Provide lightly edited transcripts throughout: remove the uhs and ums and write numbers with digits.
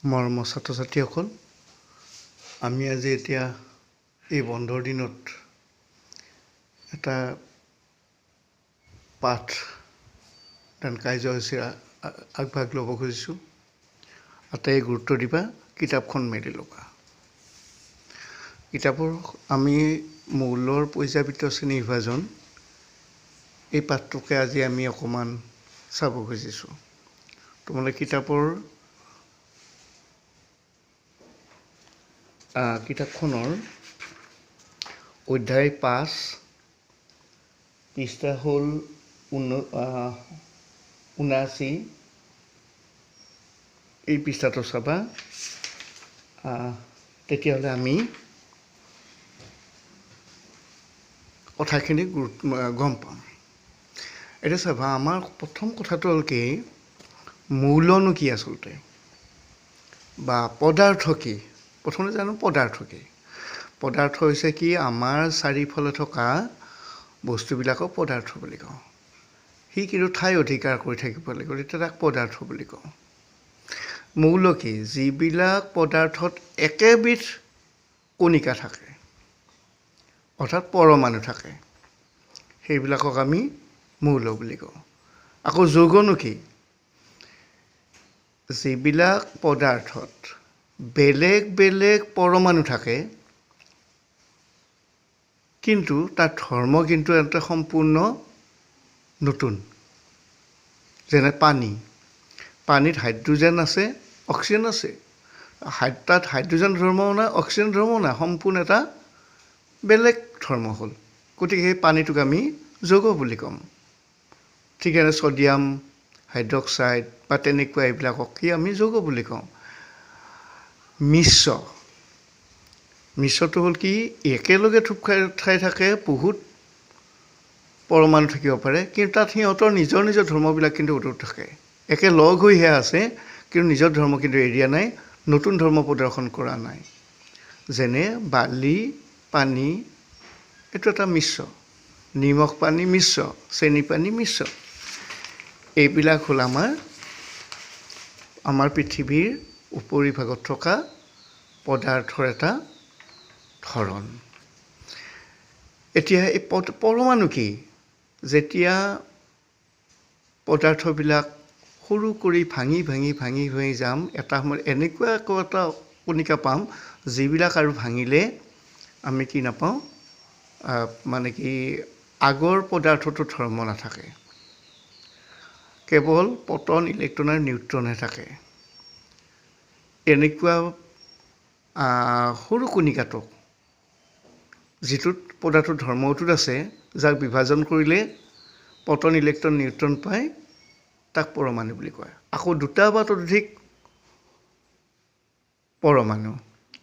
মৰমৰ ছাত্ৰ ছাত্ৰীসকল, আমি আজি এতিয়া এই বন্ধৰ দিনত এটা পাঠ দান কাৰ্যসূচীৰ আগভাগ ল'ব খুজিছোঁ। আটাইয়ে গুৰুত্ব দিবা, কিতাপখন মেলি ল'বা। কিতাপৰ আমি মৌলৰ পৰ্যাবৃত্ত শ্ৰেণী বিভাজন এই পাঠটোকে আজি আমি অকণমান চাব খুজিছোঁ। তোমালোকে কিতাপখনৰ অধ্যায় 5 পৃষ্ঠা হ'ল 79, এই পৃষ্ঠাটো চাবা। তেতিয়াহ'লে আমি কথাখিনি গুৰুত্ব গম পাম। এতিয়া চাবা, আমাৰ প্ৰথম কথাটো হ'ল কি, মৌলনো কি আচলতে বা পদাৰ্থ কি। প্ৰথমতে জানো পদাৰ্থ কি। পদাৰ্থ হৈছে কি, আমাৰ চাৰিওফালে থকা বস্তুবিলাকক পদাৰ্থ বুলি কওঁ। সি কিন্তু ঠাই অধিকাৰ কৰি থাকিব লাগিব, তেতিয়া তাক পদাৰ্থ বুলি কওঁ। মৌল কি, যিবিলাক পদাৰ্থত একেবিধ কণিকা থাকে অৰ্থাৎ পৰমাণু থাকে, সেইবিলাকক আমি মৌল বুলি কওঁ। আকৌ যৌগনো কি, যিবিলাক পদাৰ্থত বেলেগ বেলেগ পৰমাণু থাকে কিন্তু তাৰ ধৰ্ম কিন্তু এটা সম্পূৰ্ণ নতুন। যেনে পানী, পানীত হাইড্ৰজেন আছে, অক্সিজেন আছে, তাত হাইড্ৰজেন ধৰ্মও নাই, অক্সিজেন ধৰ্মও নাই, সম্পূৰ্ণ এটা বেলেগ ধৰ্ম হ'ল। গতিকে সেই পানীটোক আমি যৌগ বুলি ক'ম। ঠিক এনে ছডিয়াম হাইড্ৰক্সাইড বা তেনেকুৱা এইবিলাকক কি আমি যৌগ বুলি কওঁ। মিশ্ৰ, মিশ্ৰটো হ'ল কি, একেলগে থোপ খাই থাকে, বহুত পৰমাণু থাকিব পাৰে, কিন্তু তাত সিহঁতৰ নিজৰ নিজৰ ধৰ্মবিলাক কিন্তু অটুট থাকে। একে লগ হৈহে আছে কিন্তু নিজৰ ধৰ্ম কিন্তু এৰিয়া নাই, নতুন ধৰ্ম প্ৰদৰ্শন কৰা নাই। যেনে বালি পানী, এইটো এটা মিশ্ৰ, নিমখ পানী মিশ্ৰ, চেনি পানী মিশ্ৰ। এইবিলাক হ'ল আমাৰ পৃথিৱীৰ উপৰিভাগত থকা পদাৰ্থৰ এটা ধৰণ। এতিয়া এই পৰমাণু কি, যেতিয়া পদাৰ্থবিলাক সৰু কৰি ভাঙি ভাঙি ভাঙি ভাঙি যাম, এটা সময়ত এনেকুৱা আকৌ এটা কণিকা পাম যিবিলাক আৰু ভাঙিলে আমি কি নাপাওঁ, মানে কি আগৰ পদাৰ্থটোৰ ধৰ্ম নাথাকে, কেৱল প্ৰটন, ইলেক্ট্ৰন আৰু নিউট্ৰনহে থাকে। এনেকুৱা সৰু কণিকাটোক যিটোত পদাৰ্থৰ ধৰ্ম অটুট আছে, যাক বিভাজন কৰিলে প্ৰটন, ইলেক্ট্ৰন, নিউট্ৰন পায়, তাক পৰমাণু বুলি কয়। আকৌ দুটা বা ততোধিক পৰমাণু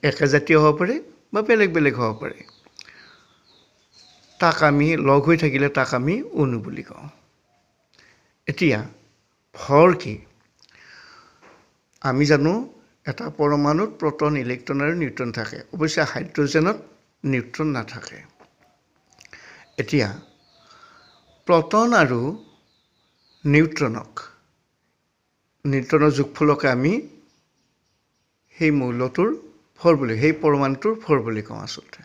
একেজাতীয় হ'ব পাৰে বা বেলেগ বেলেগ হ'ব পাৰে, তাক আমি লগ হৈ থাকিলে তাক আমি অণু বুলি কওঁ। এতিয়া ভৰ কি, আমি জানো এটা পৰমাণুত প্ৰটন, ইলেক্ট্ৰন আৰু নিউট্ৰন থাকে। অৱশ্যে হাইড্ৰজেনত নিউট্ৰন নাথাকে। এতিয়া প্ৰটন আৰু নিউট্ৰনৰ যোগফলকে আমি সেই মৌলটোৰ ভৰ বুলি, সেই পৰমাণুটোৰ ভৰ বুলি কওঁ। আচলতে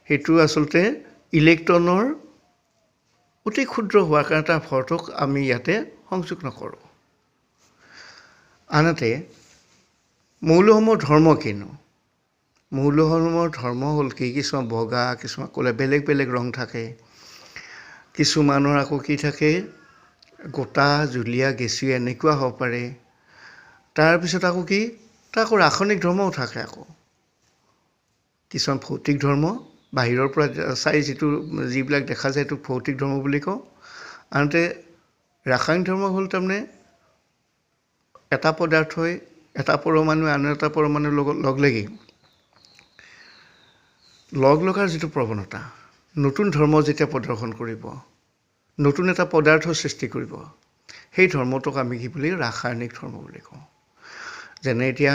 সেইটো আচলতে ইলেক্ট্ৰনৰ অতি ক্ষুদ্ৰ হোৱাৰ কাৰণে তাৰ ভৰটোক আমি ইয়াতে সংযোগ নকৰোঁ। আনহাতে মৌলসমূহৰ ধৰ্ম কিনো, মৌলসমূহৰ ধৰ্ম হ'ল কি, কিছুমান বগা, কিছুমান ক'লা, বেলেগ বেলেগ ৰং থাকে, কিছুমানৰ আকৌ কি থাকে, গোটা, জুলীয়া, গেছীয় এনেকুৱা হ'ব পাৰে। তাৰপিছত আকৌ কি, তাৰ আকৌ ৰাসায়নিক ধৰ্মও থাকে। আকৌ কিছুমান ভৌতিক ধৰ্ম, বাহিৰৰ পৰা চাই যিবিলাক দেখা যায় সেইটো ভৌতিক ধৰ্ম বুলি কওঁ। আনহাতে ৰাসায়নিক ধৰ্ম হ'ল তাৰমানে এটা পদাৰ্থই এটা পৰমাণু আন এটা পৰমাণুৰ লগত লগ লাগি লগ লগাৰ যিটো প্ৰৱণতা, নতুন ধৰ্ম যেতিয়া প্ৰদৰ্শন কৰিব, নতুন এটা পদাৰ্থ সৃষ্টি কৰিব, সেই ধৰ্মটোক আমি কি বুলি ৰাসায়নিক ধৰ্ম বুলি কওঁ। যেনে এতিয়া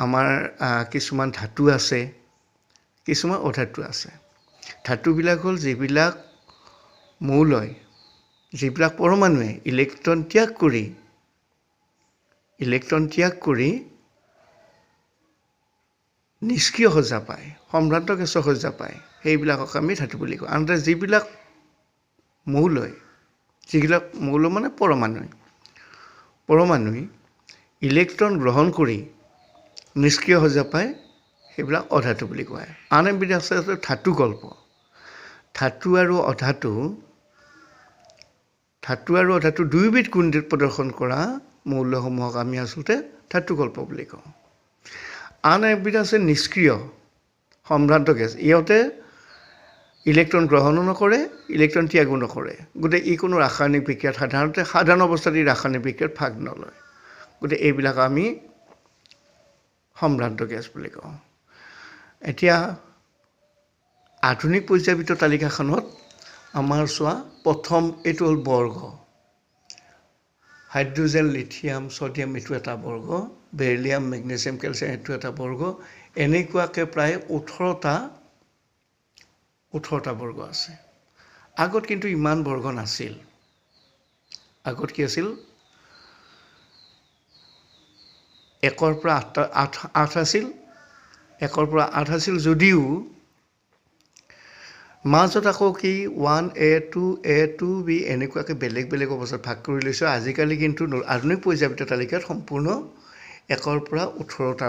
আমাৰ কিছুমান ধাতু আছে, কিছুমান অধাতু আছে। ধাতুবিলাক হ'ল যিবিলাক মৌলই, যিবিলাক পৰমাণুৱে ইলেক্ট্ৰন ত্যাগ কৰি ইলেক্ট্ৰন ত্যাগ কৰি নিষ্ক্ৰিয় সজ্জা পায়, সম্ভ্ৰান্ত গেছৰ সজ্জা পায়, সেইবিলাকক আমি ধাতু বুলি কওঁ। আনহাতে যিবিলাক মৌলই, যিবিলাক মৌল মানে পৰমাণুই, পৰমাণুই ইলেক্ট্ৰন গ্ৰহণ কৰি নিষ্ক্ৰিয় সজ্জা পায়, সেইবিলাক অধাতু বুলি কোৱা হয়। আন এবিধ আছে ধাতুকল্প। ধাতু আৰু অধাতু, ধাতু আৰু অধাতু দুয়োবিধ গুণ প্ৰদৰ্শন কৰা মৌলসমূহক আমি আচলতে ধাতুকল্প বুলি কওঁ। আন এবিধ আছে নিষ্ক্ৰিয় সম্ভ্ৰান্ত গেছ। ইহঁতে ইলেক্ট্ৰন গ্ৰহণো নকৰে, ইলেক্ট্ৰন ত্যাগো নকৰে। গতিকে ই কোনো ৰাসায়নিক বিক্ৰিয়াত সাধাৰণতে সাধাৰণ অৱস্থাত ই ৰাসায়নিক বিক্ৰিয়াত ভাগ নলয়। গতিকে এইবিলাক আমি সম্ভ্ৰান্ত গেছ বুলি কওঁ। এতিয়া আধুনিক পৰ্যাবৃত্ত তালিকাখনত আমাৰ চোৱা প্ৰথম এইটো হ'ল বৰ্গ। হাইড্ৰজেন, লিথিয়াম, ছডিয়াম এইটো এটা বৰ্গ, বেৰিলিয়াম, মেগনেছিয়াম, কেলছিয়াম এইটো এটা বৰ্গ। এনেকুৱাকৈ প্ৰায় 18টা বৰ্গ আছে। আগত কিন্তু ইমান বৰ্গ নাছিল। আগত কি আছিল, 1ৰ পৰা 8 আছিল, 1ৰ পৰা 8 আছিল যদিও মাজত আকৌ কি 1A 2A 2B এনেকুৱাকৈ বেলেগ বেলেগ অৱস্থাত ভাগ কৰি লৈছোঁ। আজিকালি কিন্তু আধুনিক পৰ্যাবৃত্ত তালিকাত সম্পূৰ্ণ 1ৰ পৰা 18টা